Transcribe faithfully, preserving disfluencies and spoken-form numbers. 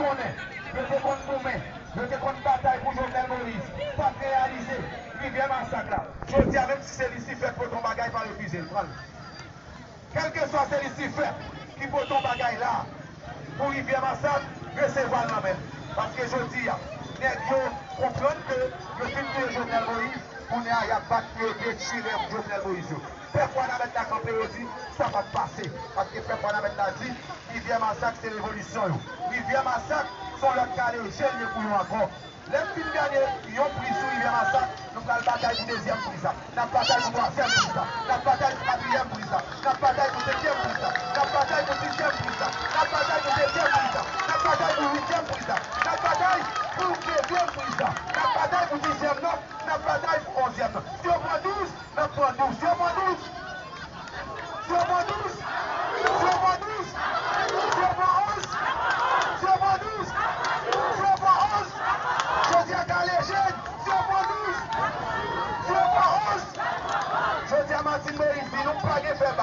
konnen, yo te konn goumen, yo te konn batay pou Jovenel Moïse. Sa k reyalize, Rivyè Masak la. Jodi a, menm si se Lisifè k pote yon bagay, pa refize l, pran l. Kèlkeswa se Lisifè ki pote yon bagay la, pou Rivyè Masak, resevwa l nan men l. Paske jodi a, nèg yo konprann ke yo fin touye Jovenel Moïse, kounye a y ap bat pou yo detwi rèv Jovenel Moïse yo. Pèp Wanament la kanpe, yo di, sa p ap pase. Paske pèp Wanament la di, Rivyè Masak se revolisyon yo. Rivyè Masak se yon lòt kale je l ye pou yo ankò. Lè m fin gade yon pri sou Rivyè Masak, nou pral batay pou dezyèm pri sa. N ap batay pou twazyèm pri sa. N ap batay pou katriyèm pri sa. N ap batay pou senkyèm pri sa. N ap batay pou sizyèm pri sa. N ap batay pou setyèm pri sa. N ap batay pou uityèm pri sa. N ap batay pou nevyèm pri sa. N ap batay pou dizyèm non. N ap batay pou onzyèm non. Si yo pran douz, n ap pran douz. Si yo pran douz, si yo pran douz, si yo pran douz, si yo pran onz, si yo pran douz, si yo pran onz, jodi a kale je n, si yo pran douz, si yo pran onz, jodi a Martine Moïse di nou pa gen fè bak.